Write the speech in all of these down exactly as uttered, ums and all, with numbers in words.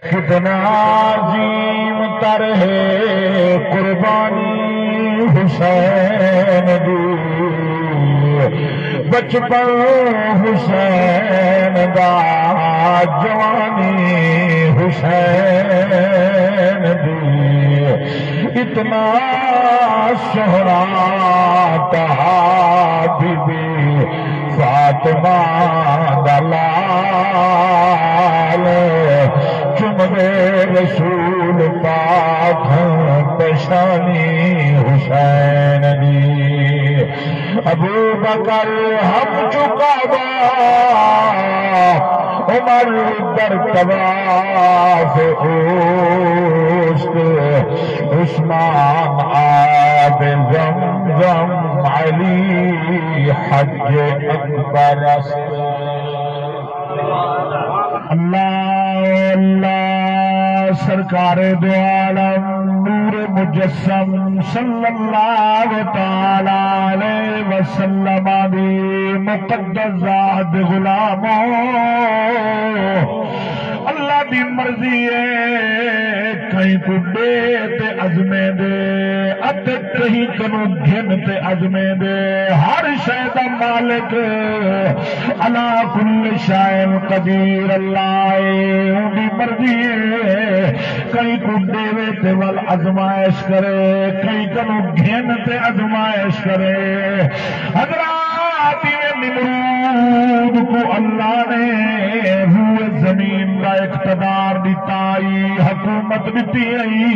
کتنا عظیم تر ہے قربانی حسین دی، بچپن حسین دا، جوانی حسین دی، اتنا سہرا تہا بی بی فاطمہ دا لال، چمدے رسول پاک پیشانی حسین دی۔ ابو بکر ہم چکا با، عمر در طواف اوست، عثمان آب زمزم، علی حج اکبر است۔ اللہ، اللہ، سرکار دو عالم نور مجسم صلی اللہ تعالی علیہ وسلم دی مقدس ذات، غلامو، اللہ دی مرضی ہے، کہیں کوں ݙے تے ازمیندے، اتے کہیں کنوں گھن تے ازمیندے۔ ہر شے دا مالک، علی کل شیء قدیر اللہ ہے، اوندی مرضی ہے۔ کہیں کوں ݙیوے تے ول ازمائش کرے، کہیں کنوں گھن تے ازمائش کرے۔ حضرات، ایویں نمرود کوں اللہ نے روئے زمین دا اقتدار ݙتا ہئی، حکومت ݙتی ہئی،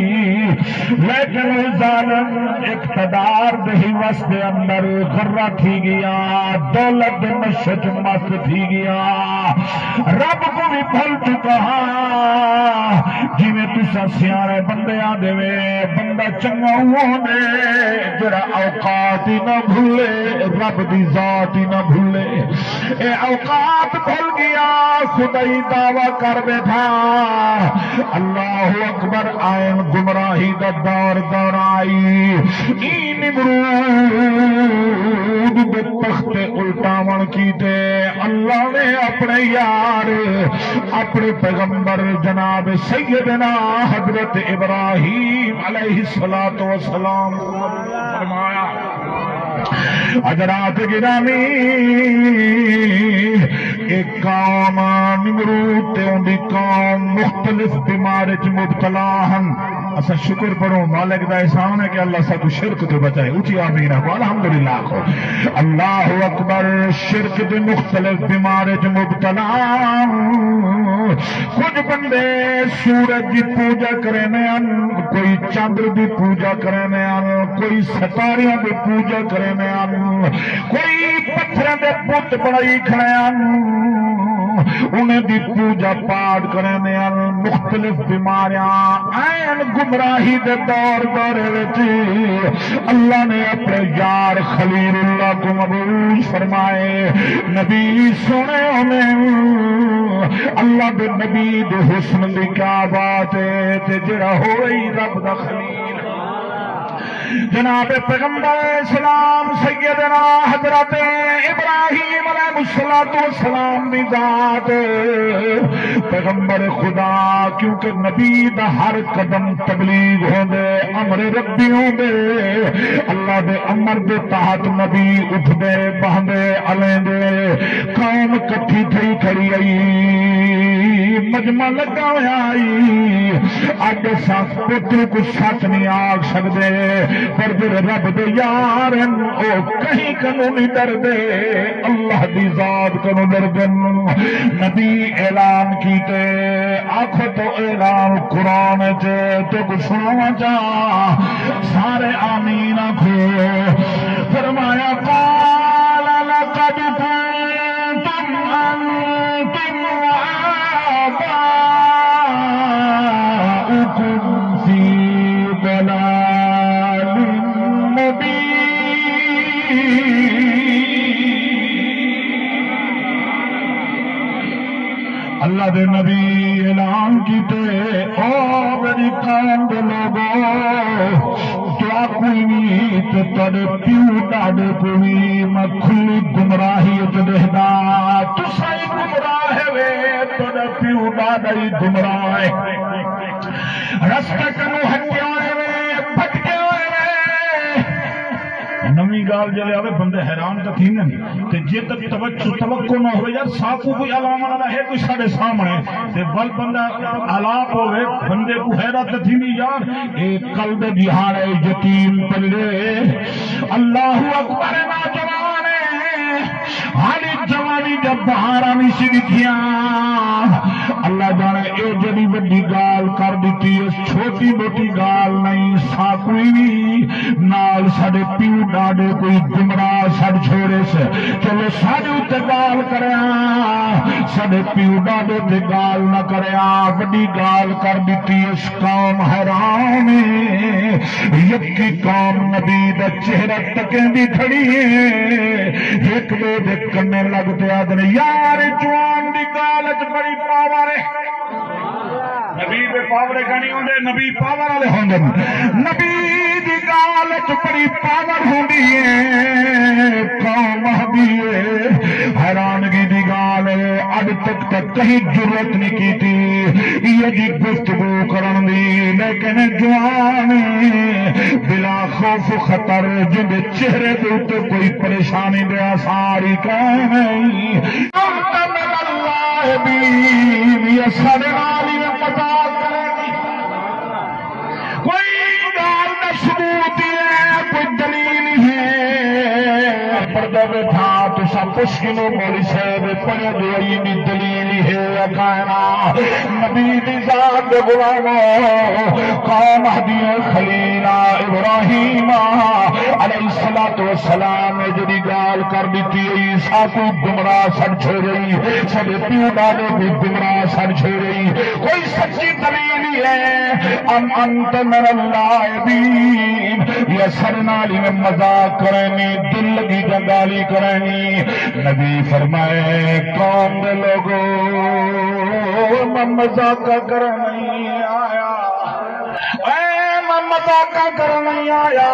لیکن او ظالم اقتدار دے ہوس دے اندر غرہ تھی ڳیا، دولت دے نشے چ مست تھی ڳیا، رب کوں وی بھل چکا ہا۔ جیویں تساں سیاݨے بندے آہدے وے، بندہ چنڳا او ہوندے جیڑھا اوقات ہی نہ بھلے، رب دی ذات ہی نہ بھلے۔ اے اوقات بھل ڳیا، خدائی دعویٰ کر ٻیٹھا۔ اللہ اکبر، آئن گمراہی دا دور دور آئی۔ ایں نمرود دے تخت الٹاوݨ کیتے اللہ نے اپݨے یار، اپݨے پیغمبر جناب سیدنا حضرت ابراہیم علیہ الصلوۃ والسلام فرمایا۔ حضرات گرامی، ایک قوم، نمرود تے اوندی قوم مختلف بیمار وچ مبتلا ہن۔ اساں شکر پڑھوں، مالک دا احسان ہے کہ اللہ ساکوں شرک توں بچائے۔ اچی آمین آکھو، الحمدللہ آکھو۔ اللہ اکبر۔ شرک دے مختلف بیمار وچ مبتلا۔ کجھ بندے سورج دی پوجا کریندے ہن، کوئی چندر دی پوجا کریندے ہن، کوئی ستاریاں دی پوجا کریندے ہن، کوئی پتھراں دے بت بݨائی کھڑے ہن، انہیں دی پوجا پاٹ کریندے ہن۔ مختلف بیماریاں، عین گمراہی دے دور دورے وچ اللہ نے اپݨے یار خلیل اللہ کوں مبعوث فرمائے۔ نبی سوہݨے ہوندے، اللہ دے نبی دے حسن دی کیا بات ہے، تے جیڑھا ہوئی رب دا خلیل۔ جناب پیغمبر اسلام سیدنا حضرت ابراہیم علیہ الصلوۃ والسلام دی ذات، پیغمبر خدا، کیونکہ نبی دا ہر قدم تبلیغ ہوندے، امر ربی ہوندے، اللہ دے امر دے تحت نبی اٹھدے، بہندے، الیندے، قوم کٹھی تھئی کھڑی ہئی، مجمع لگا ہویا ہئی۔ اڄ اساں پتر کوں سچ نہیں آکھ سڳدے، پر جیڑھے رب دے یار ہن، او کہیں کنوں نہیں ݙردے، اللہ دی ذات کنوں ݙردن۔ نبی اعلان کیتے، آکھو تو اعلان قرآن چ، تیکوں سݨاواں چا، سارے آمین آکھو۔ فرمایا، قال لقد كنتم أنتم وآباؤكم في ضلال مبين۔ اللہ دے نبی اعلان کیتے، او میری قوم دے لوگو، تہاکوں وی تے تہاݙے پیو ݙاݙے کوں وی میں کھلی گمراہی اچ ݙیہداں۔ تساں ہی گمراہ وے، تہاݙا پیو ݙاݙا ہی گمراہ ہے۔ رستے کنوں ہٹیا ہوئے وے، بھٹکیا ہوئے وے۔ نویں ڳالھ جیلے آوے، بندے حیران تاں تھیندن۔ تے جے تک توجہ، توقع نہ ہوئے، یار، ساکوں کوئی الاوݨ والا ہے کوئی ساݙے سامݨے، تے ول بندہ الا پووے، بندے کوں حیرت تھیندی، یار، اے کل دے ݙیہاڑے یتیم پلے۔ اللہ اکبر، نوجوان ہے، حالی جوانی جب بہاراں نہیں سی ݙٹھیاں۔ اللہ ڄاݨے اے جیڑھی وݙی ڳالھ کر ݙتی، اس چھوٹی موٹی ڳالھ نہیں، ساکوں وی نال ساݙے پیو ݙاݙے کوں گمراہ سݙ چھوڑیس۔ چلو ساݙے اتے ڳالھ کریا، ساݙے پیو ݙاݙے تے ڳالھ نہ کریا، وݙی ڳالھ کر ݙتی۔ اس قوم حیران ہے، یکی قوم نبی دا چہرہ تکیندی کھڑی ہے۔ ہک ٻئے دے کنے لڳ تے آہدن، یار، جوان دی ڳالھ اچ بڑی پاور ہے۔ نبی دے پاوڑے کائنی ہوندے، نبی پاور والے ہوندن۔ نبی دی ڳالھ اچ بڑی پاور ہوندی ہے۔ قوم آہدی ہے، حیرانگی دی ڳالھ ہے، اڄ تک تاں کہیں جرات نہیں کیتی ایہو جی گفتگو کرݨ دی، لیکن جوان بلا خوف و خطر، جیندے چہرے دے اتے کوئی پریشانی دے آثار ہی کائنی۔ انت من اللاعبین، یا ساݙے نال ہی مذاق کرے۔ کوئی ڳالھ دا ثبوت ہی ہے، کوئی دلیل ہی ہے۔ پڑھدا ٻیٹھا، تساں پچھ گھنو مولوی صاحب، پڑھو جو ایندی دلیل ہی ہے یا کائنا۔ نبی دی ذات دے غلامو، قوم آہدی ہے خلیل ابراہیم علیہ الصلوۃ والسلام نے جیڑھی ڳالھ کر ݙتی ہے، ساکوں گمراہ سݙ چھوڑی، ساݙے پیو ݙاݙے کوں گمراہ سݙ چھوڑی۔ کوئی سچی دلیل ہی ہے، ام انت من اللاعبین، یا ساݙے نال ہی مذاق کرینی، دل لگی جنگالی کرینی۔ نبی فرمائے، قوم دے لوگو، میں مذاق کرݨ نہیں آیا۔ اے میں مذاقاں کرݨ نہیں آیا،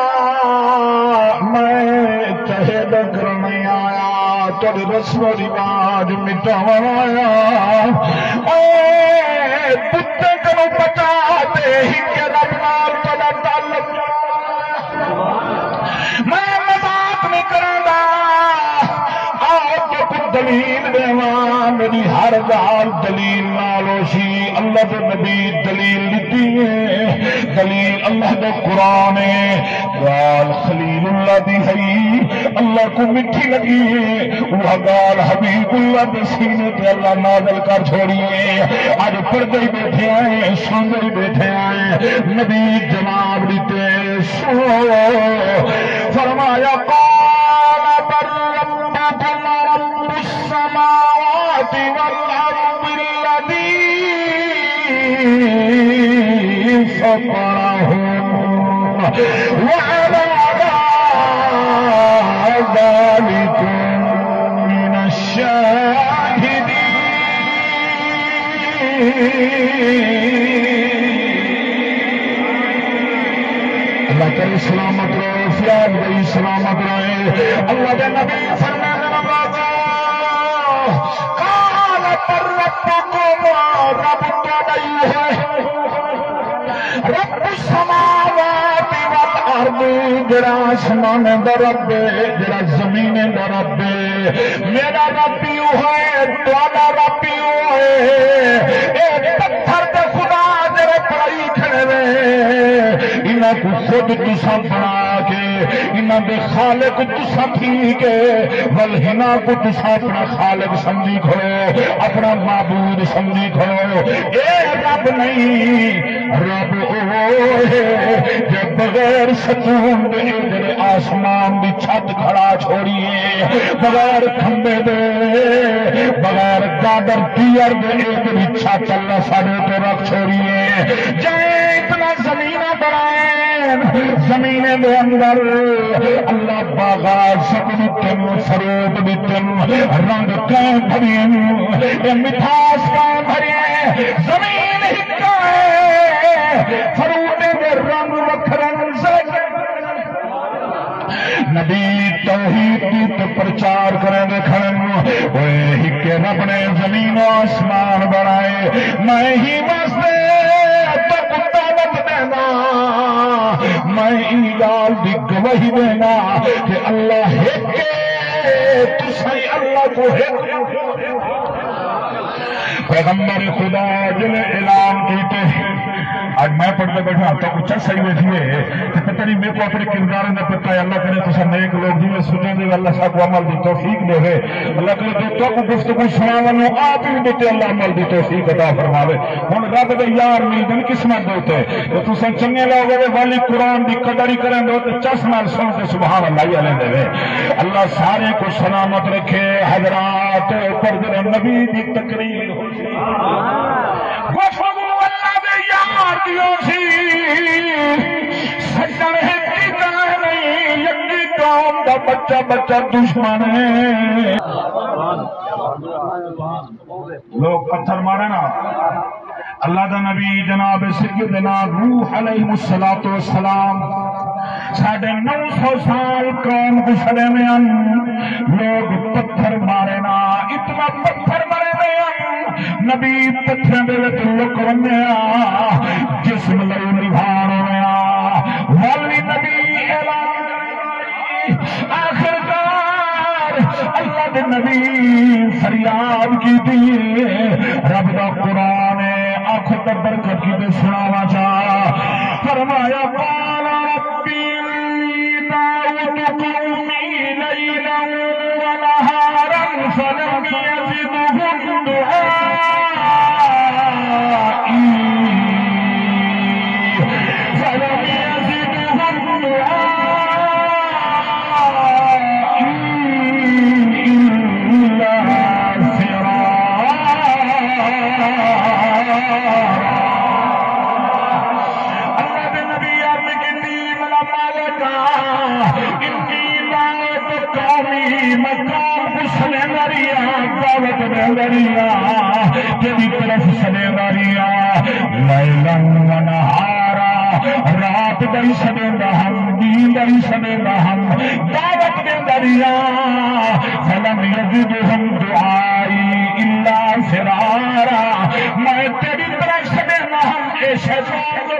میں چہیداں کرݨ نہیں آیا، تیݙے رسم و رواج مٹاوݨ آیا۔ اے بتیں کنوں بچا تے ہکے رب نال تیݙا تعلق۔ میں مذاق نہیں کریندا۔ آؤ تیکوں دلیل ݙیواں، میݙی ہر ڳالھ دلیل نال ہوسی۔ اللہ دے نبی دلیل ݙتی ہے، دلیل اللہ دا قرآن ہے۔ ڳالھ خلیل اللہ دی ہئی، اللہ کوں مٹھی لڳی ہے، اوہا ڳالھ حبیب اللہ دے سینے تے اللہ نازل کر چھوڑی ہے۔ اڄ پڑھدے ہی ٻیٹھے ہیں، سݨدے ہی ٻیٹھے ہیں، نبی جواب ݙتے۔ سو فرمایا، قال بل ربكم رب السماوات والأرض الذي فطرهن وأنا على ذلكم من الشاهدين۔ اللہ کرے سلامت رہے، فیاض بھائی سلامت رہے۔ اللہ دے نبی فرماندے نے، بابا، قال بل ربكم، رب تہاݙا ہی ہے۔ رب السماوات والارض، جڑا آسمانیں دا رب ہے، جڑا زمینیں دا رب ہے، میݙا رب ہی ہے، تہاݙا رب ہی ہے۔ اے پتھر دے خدا جڑے بݨائی کھڑے وے، انہاں کوں خود تساں بݨا کے، انہاں دے خالق تساں تھی کے، ول انہاں کوں تساں اپݨا خالق سمجھی کھڑو، اپݨا معبود سمجھی کھڑو۔ اے رب نہیں، رب اوہ ہے جے بغیر ستون دے اے جیڑھے آسمان دی چھت کھڑا چھوڑیے، بغیر کھمبے دے، بغیر گادر پیئر دے اے جیڑھی چھت اللہ ساݙے تے رکھ چھوڑیے۔ جے اتنا زمیناں بݨائن، زمینیں دے اندر اللہ باغات سب ݙتن، فروٹ ݙتن، رنگ کہیں بھرین، اے مٹھاس کہیں بھرین، زمین ہکا ہے، فروٹیں دے رنگ وکھرن، زیتون آسمان بݨائے، میں ہی واسطے تیکوں دعوت ݙیندا، میں ایں ڳالھ دی گواہی ݙیندا کہ اللہ ہک ہے، تساں اللہ کوں ہک۔ پیغمبر خدا جن اعلان کیتے، اڄ میں پڑھدا ٻیٹھاں، تہاکوں چس آئی ٻیٹھی ہے، تے پتہ نہیں میکوں اپݨے کرداریں دا پتہ ہے۔ اللہ کرے تساں نیک لوگ جیویں سݨیندے، اللہ ساکوں عمل دی توفیق ݙیوے۔ اللہ کرے جو تہاکوں گفتگو سݨاوݨ نوں آپ ہی ݙتے، اللہ عمل دی توفیق عطا فرماوے۔ ہݨ رب دے یار ملدن قسمت دے اتے، تے تساں چنڳے لوگ ہو، والی قرآن دی قدر ہی کریں دو، تے چس نال سݨ تے سبحان اللہ ہی آلیں دے وے۔ اللہ سارے کوں سلامت رکھے۔ حضرات، اوپر جڑا نبی دی تقریر ہوئی، گفتگو اللہ دے یار دی ہوسی۔ سڄݨ ہک ہی طرح نہیں، یکی قوم دا بچہ بچہ دشمن ہے۔ لوگ پتھر مارے نا۔ اللہ دا نبی جناب سیدنا نوح علیہ الصلوۃ والسلام ساڑھے نو سو سال قوم کوں سݙیندے ہن، لوگ پتھر مارے نا، اتنا پتھر مارے ہن، نبی پتھراں دے وچ لک ویندے آ، جسم لہو لہان ہوندے آ، والی نبی اعلان، آخرکار اللہ دے نبی فریاد کیتی، رب دا قرآن ہے، آکھو تے برکت کیتے سݨاواں چا۔ فرمایا، قال رب إني دعوت قومي ليلا ونهارا فلم يزدهم دعائي، فلم يزدهم دعائي إلا فرارا۔ اللہ دے نبی عرض کیتی، میرا مالک، انی دعوت قومی، میں قوم کوں سݙیندا رہیا، دعوت ݙیندا رہیا، تیری طرف سݙیندا رہیا، لیلا و نہارا، رات دا ہی سݙیندا ہم، ݙینہہ دا ہی سݙیندا ہم، دعوت ݙیندا رہیا، فلم یزدہم دعائی الا فرارا، میں تیری طرف سݙیندا ہم، اے شیطان دے